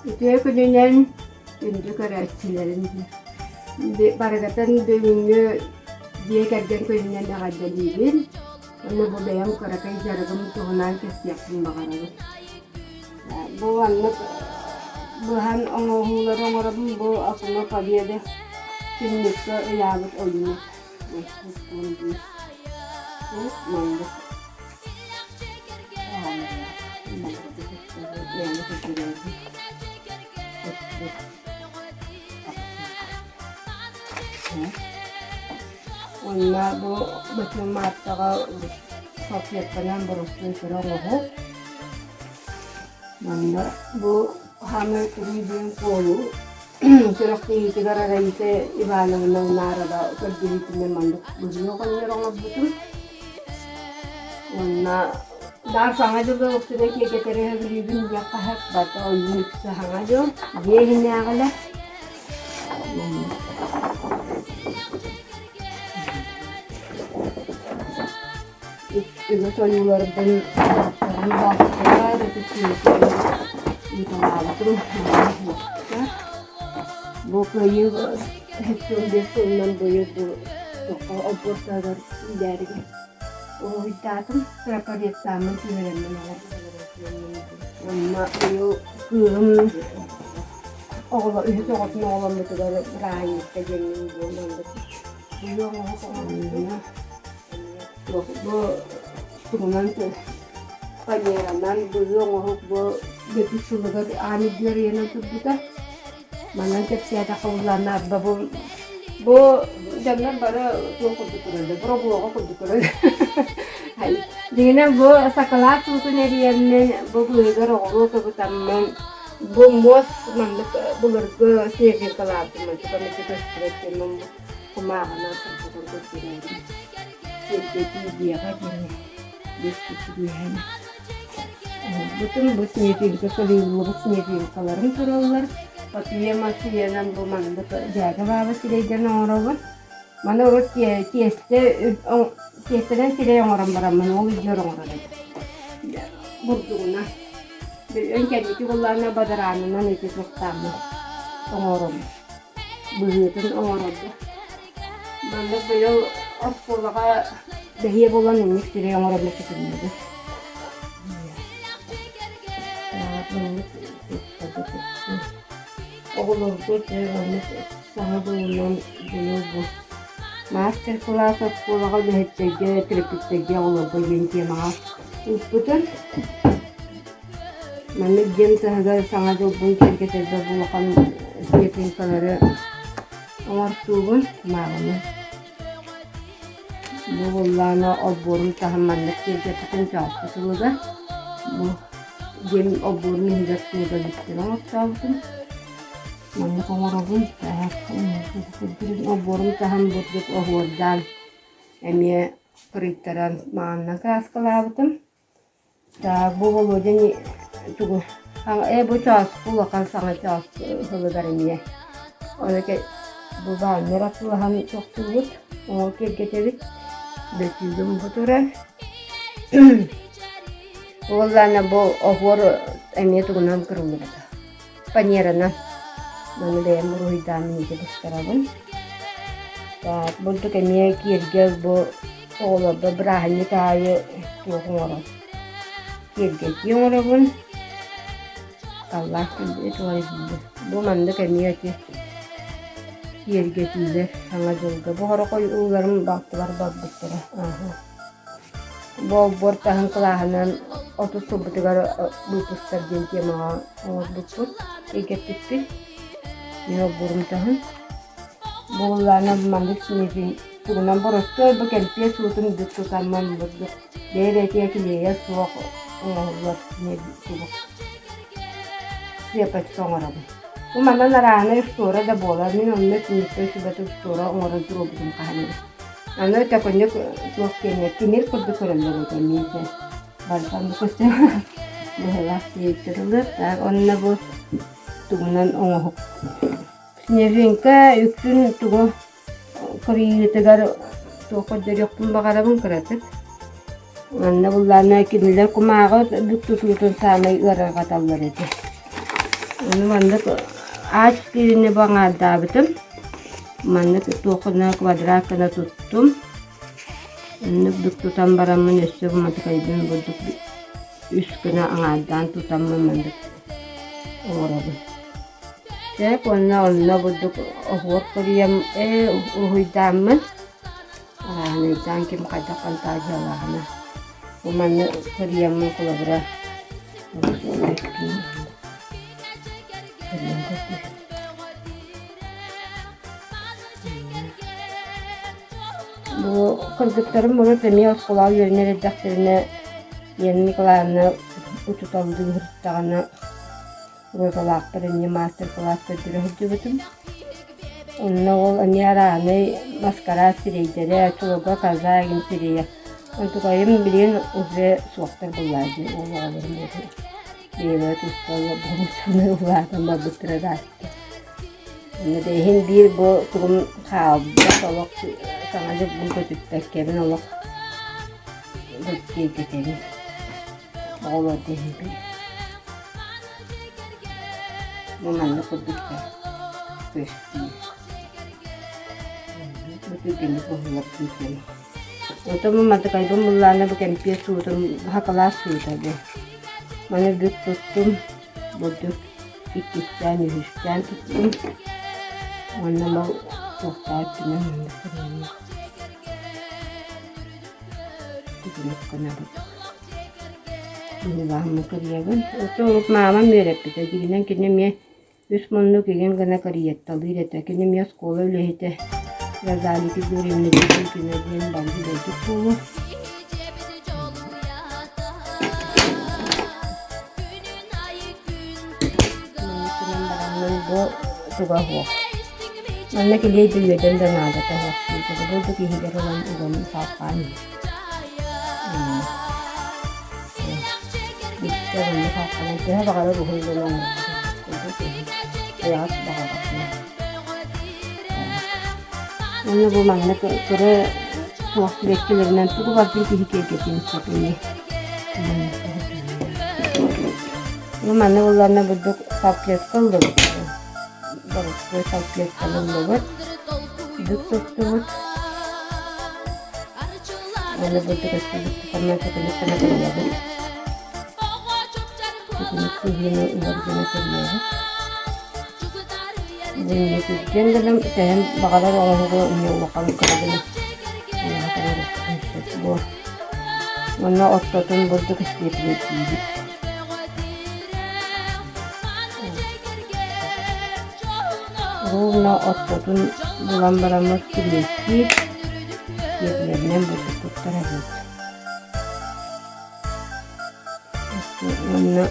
Үтүө күнүнэн күндү көрөөччүлэрим барыгытын бүгүҥҥү дьиэ кэргэн күнүнэн эҕэрдэлиибин уонна бу бэйэм кыракый дьарыгым туһунан кэпсиэхпин баҕарабын. Бу маннык быһан оҥоһуулары оҥоробун бу Окно Победы түннүккэ ыйаабыт ойууну. Маннык Уонна бу бачыым Мааттаҕа салфетканан боростуой кыра оҥоһук. Манна бу хаамыы туруу диэн куолу күрэхтэһиитигэр Раиса Ивановна Унарова көрдөһүүтүнэн маннык быһыы оҕонньор оҥорбутум. Уонна баар Саҥа дьылы уксуна киэргэтэри сөбүлүүбүн диэххэ сөп, барыта ойуун үксэ Саҥа дьыл, дьиэ иһинээҕилэр. Үгүс ойууларбын балтылар, ыыталаабытым Бу кыайыы 75 сылынан быйыл бу туохха олбуортарыгар киирээри уруһуйдаатым, трафареттааммын түһэрэммин Уонна быйыл кыыһым оҕоло үһүс оҕотун оҕоломмутугар бырааһынньыкка диэммин бу маннык быйыл оҥоһук оҥорбутум. Бу тугунан фанеранан быһыы оҥоһук бу бүтүн сылыгар аан үрдүгэр ыйанан турбута. Манан кэпсээтэххэ улаанна арба бу бу дьоннор бары туох курдук көрөллөр, боробулуоха курдук көрөллөр. Дьиҥинэн бу сакалаат суутун эрийэммин, бу быыһыгар оҕуруо кыбытаммын, бу муос маннык былыргы снежинкалаабытым онтукам ити көстүбэт диэммин кумааҕынан сырдатан көрдөрөөрүм. Сирдэтии диэҕэ диэни биэспит Бутун бу снежинка кырыыллыбыт снежинкаларым тураллар. Папье-маше бу маннык дьээгэ баба сирэйдэрин оҥоробун. Маны урут тиэстэ тиэстэнэн сирэй оҥорон бараммын ол үрдүгэр оҥорор этим. Бурдугуна. Өн кэнники буоллаҕына бадараанынан ити суохтааммын оҥоробун. Быһыытын оҥорорго. Манна быйыл оскуолаҕа бэһиэ буолан инник сирэй оҥороммут ситимнэбит. Оҕолорго дьэ маннык саҥа дьылынан быйыл бу мастер-класс оскуолаҕа үлэһиттэргэ, төрөппүттэргэ оҕолорго диэн темаҕа ыыппытым. Маннык дьиэм таһыгар Саҥа дьылбын киэргэтэрбэр бу улахан снежинкалары оҥортуубун кумааҕыны. Бу буоллаҕына олбуорум таһын маннык киэргэппитим чооччу сылыгар. Бу дьиэм олбуорун иһигэр снеговиктары оҥортообутум. Маннык оҥоробун. Олбуорум таһын бурдук оһуордаан эмиэ кырыйтаран маанна кырааскалаабытым. Так, бу Володя тугу э бу чааскы улахан саҥа чааскы ыһылыгар эмиэ. Ону бу бааннар атыылаһан тохтуубут, оҥо киэргэтэбит. Бөтүүгүм бу турар. Уоллаана бу оһуор эмиэ тугунан кырыллыбыта. Фанеранан. Маны бэйэм уруһуйдаан илдьэ быстарабын. Так, бурдук эмиэ киэргэл бу оҕолорго бырааһынньык аайы туох оҥорон киэргэтии оҥоробун. Таллаах Бу маннык эмиэ ити киэргэтиилэр Саҥа дьылга. Бу сорох ойууларым балтыбар барбыттара. Бу олбуор таһын кылааһынан 30 сылбытыгар выпустар диэн темаҕа оҥорбуппут, киэргэппиппит. Мин олбуорум таһын. Бу буоллаҕына маннык снежин тугунан боростуой бу кэмпиэт суутун бүк тутаммын бурдук бэйэ-бэйэтигэр килиэйэ суох оҥоһуллар тугу сыапачка оҥоробун. Бу манан арааһынай устуора да буолар. Мин онно түннүктэн сүбэтэ устуора оҥорон туруорбутум хаһан эрэ. Аны төкүнүк туох диэннэр тимир курдук көрөллөр этэ эмиэ дьэ барыта оннук көстөр быһыылаах диэбиттэр ылыр. Так онно бу тугунан оҥоһук Снежинка үксүн тугу кырыйыытыгар туох көрдөрүөхпүн баҕарабын кыратык. Манна буллаҕына кинилэр кумааҕы бүк тутуутун саамай ыарырҕаталлар этэ. Ону маннык аат киирини бу аҥаардаабытым. Маннык туоххуна квадрат гына туттум. Оннук бүк тутан бараммын өссө бу матыкайбын бурдук үс гына аҥаардаан тутаммын маннык оҥоробун. Сөп уонна онно бурдук оһуор кырыйам ээ уруһуйдааммын арааһынайдаан ким хайдах фантазиялааҕына бу манна кырыйаммын холобура Бу кыргыттарым урут эмиэ оскуолаҕа үөрэнэр эрдэхтэринэ Лена Николаевна учууталлыы сырыттаҕына роталаахпар эмиэ маастар-кылаас көрдөрө сылдьыбытым. Онно ол эмиэ араанай маскараат сирэйдэрэ, чулуга коза игин сирэйэ. Онтукайым билигин уже суохтар буоллаа дии ол оҕолорум бэйэлэрэ туспа олорбут улаатан барбыттара ыраатта. Онно да иһин биир бу тугум хаалбат олох саҥа дьылбын көтүппэккэбин олох киэргэтэбин. Оҕолорго иһибин. Бу маннык курдук көстүү. Бу түргэнник быһыллар күүтүөм. Оттон бу мантыкайбын буллаана бу кэмпиэт суутун хакалаас суута бу. Маны бүк туттум, бурдук иккистээн, үһүстээн туттум. Уонна мал туохтаах өттүнэн маннык кырыйаммын. Итинник гына бурдук. Быһыылаахмын кырыйабын. Оттон урут маамам үөрэппитэ. Дьиҥинэн кини эмиэ Үс муннук игин гына кырыйатталыыр этэ. Кини эмиэ оскуола үлэһитэ Розалия Григорьевна Дмитриевна диэн бары билэргит буолуо. Маннык гынан бараммын бу туга суох. Манна килиэй да үөдэн да наадата суох диэтэ. Бу да киһигэр ылан уган салҕаан иһэр. Бүттэ уонна салҕанан төһө баҕарар уһун гына оҥорбут Айаҕас баҕарбатына. Уонна бу маннык кыра туох сибэккилэринэн тугу барытын киһи киэргэтиэн сөп ини. Бу маннык ылларна бурдук салфетка ыллыбыт. Боростуой салфетканы ыллыбыт. Бүк туттубут. Уонна бурдук өттүбүт тутаммын сытынык гына кырыйабыт. Сытынык сыһыаны ылар гына кырыйабыт. Бу инньэ түргэн гынан тэһэн баҕарар оҥоһугу инньэ улахан кыра гына сөп буо. Уонна ортотун бурдук истиэпилэрдиибит. Ровно ортотун булан бараммыт килиэстиир сиэплэринэн бурдук туттарабыт. Уонна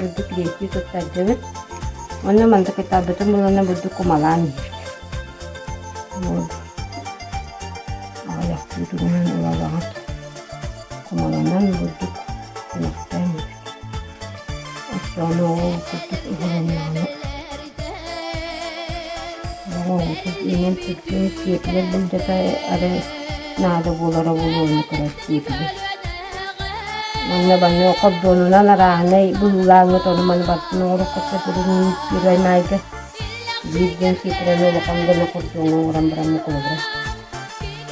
бурдук килиэстии туттардыбыт. Уонна мантыкытаабытын булана бурдук кумалаан иһэр. Аҕыйахтыы тугунан ылалаҕыт. Кумаланан бурдук кумахтаан иһэр. Оччоҕуна ол курдук уһулуннаҕына оҕоҕутун иҥэн түргэн сиэтигэр былдьата эрэ наада буолара буолуону көрөр сиэтигэр. Манна банны хордуонунан арааһынай быһыылааҥҥыт ону-маны барытын оҥоруохха сөп первай маайга биир диэн сиэтирэни улахан гына хордуоҥҥа оҥорон баран мукулубура.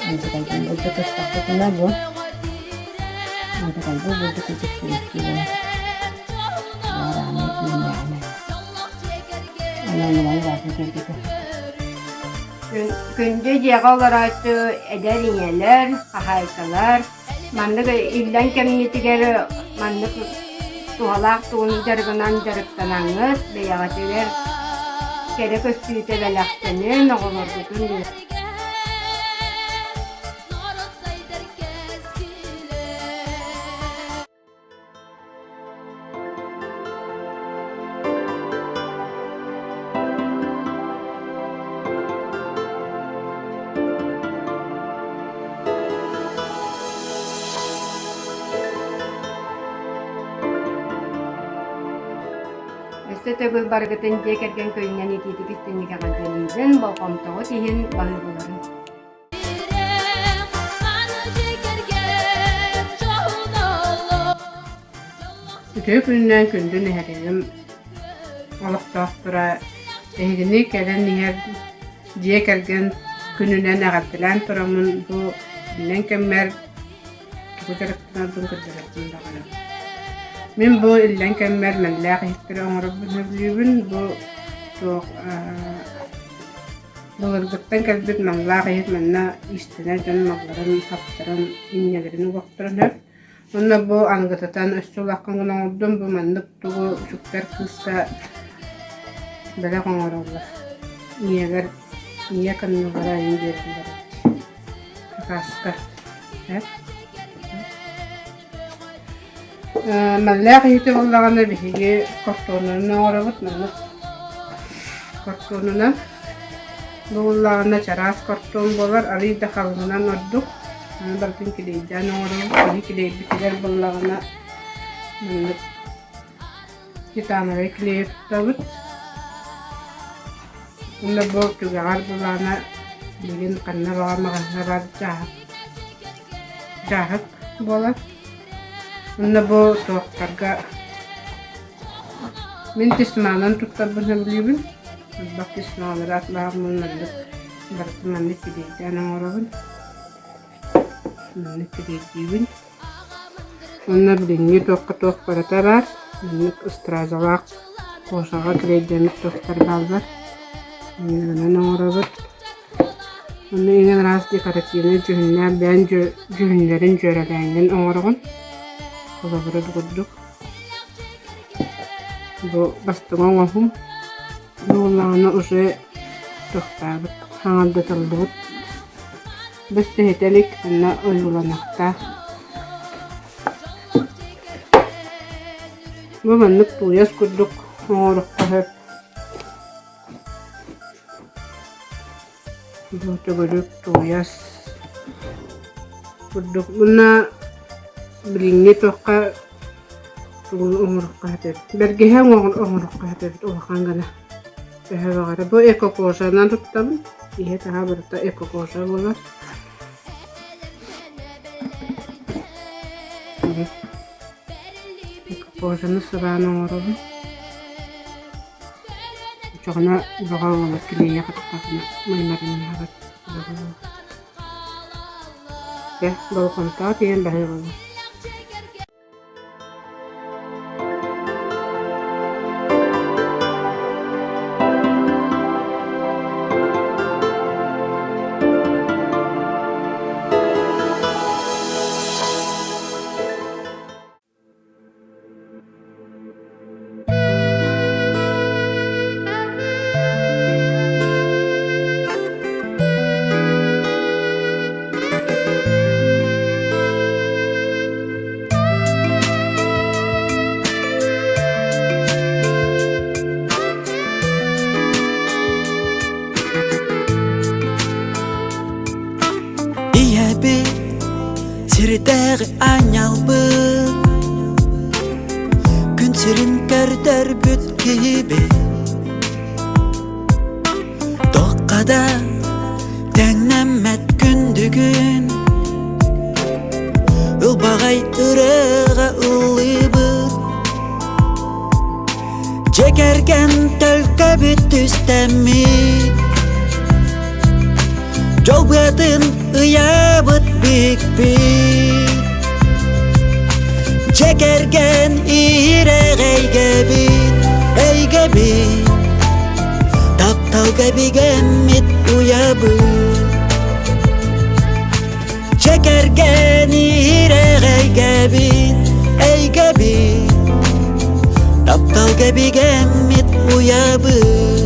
Антыкайбын былдьатыстахпытына бу антыкайбы бурдук курдук килэстии буолар. Баарааһынай үүннэҕинэ. Күндү дьиэҕэ олорооччу эдэр ийэлэр, хаһаайкалар маннык иллэҥ кэмҥитигэр маннык туһалаах тугун дьарыгынан дьарыктанаҥҥыт, бэйэҕитигэр кэрэ көстүүтэ бэлэхтэнин, оҕолоргутун Өссө төгүл барыгытын дьиэ кэргэн күнүнэн итиитик истиҥник эҕэрдэлиибин, болҕомтоҕут иһин баһыыбаларын. Үтүө күнүнэн күндү нэһилиэгим олохтоохторо эһигини кэлэн иһэр дьиэ кэргэн күнүнэн эҕэрдэлээн тураммын бу иллэҥ кэммэр тугу дьарыктанарбын көрдөрүөхпүн баҕарабын. Мин бу иллэҥ кэммэр мэллээх иһиттэри оҥорорбун сөбүлүүбүн. Бу туох былыргыттан кэлбит маллаах иһит манна иистэнэр дьон малларын, хаптарын, инньэлэрин угуохтарын сөп. Уонна бу аныгытытан өссө улахан гына оҥордум, бу маннык тугу сүктэр кыыска бэлэх оҥороллор. Ийэлэр ийэ кыннылара эҥин биэрэллэр эбит. Хакаска. Эт. Маллаах иһити буоллаҕына биһиги картонунан оҥоробут, маннык картонунан. Бу буоллаҕына чараас картон буолар, арыый да халыҥынан ордук. Аны барытын килиэйдээн оҥоробут. Киһи килиэйбитигэр буоллаҕына маннык титановай килиэйи туттабыт. Уонна бу түгэҕэр былаана билигин ханна баҕар маҕаһыыҥҥа баар дьааһык дьааһык буолар. Уонна бу туохтарга мин тесьманан туттарбын сөбүлүүбүн. Элбэх тесьмалары атылаһаммын маннык барытын маннык килиэйдээн оҥоробун. Маннык килиэйдиибин. Уонна билиҥҥи туохха туох барыта баар. Маннык ыстразалаах кошаҕа килиэйдэммит туохтар бааллар. Манныгынан оҥоробут. Онно иҥэн араас декоративнай дьүһүннээх бэйэҥ дьүһүннэрин дьүөрэлээҥҥин оҥороҕун. Холобура бу курдук. Бу бастыҥ оҥоһум. Бу буоллаҕына уже тохтообут, хаҥардатыллыбыт. Бу ситэ илик, онно ойууланыахтаах. Бу маннык тууйас курдук оҥоруохха сөп. Бу төгүрүк тууйас курдук уонна билиҥҥи туохха тугу оҥоруохха сөп эбит. Бэргэһэ оҥоруохха сөп эбит улахан гына. Төһө баҕара. Бу эко-кожанан туттабын. Иһэ-таһа барыта эко-кожа буолар. Эко-кожаны сыбаан оҥоробун. Оччоҕуна бөҕө буолар килиэйэ хаттаҕына маймарыннаабат бөҕө буолар. Дьэ, болҕомтоҕо тиийэн баһыыбалар. Ийэбит сирдээҕи аанньалбыт Күн сирин көрдөрбүт киһибит Туохха да тэҥнэммэт күндүгүн Ылбаҕай ырыаҕа ыллыыбыт Дьиэ кэргэн төлкөбүт түстэммит Дьол быатын ыйаабыт бикпит Дьиэ кэргэн иһирэх эйгэбит, эйгэбит Тапталга бигэммит уйабыт Дьиэ кэргэн иһирэх эйгэбит, эйгэбит Тапталга бигэммит уйабыт.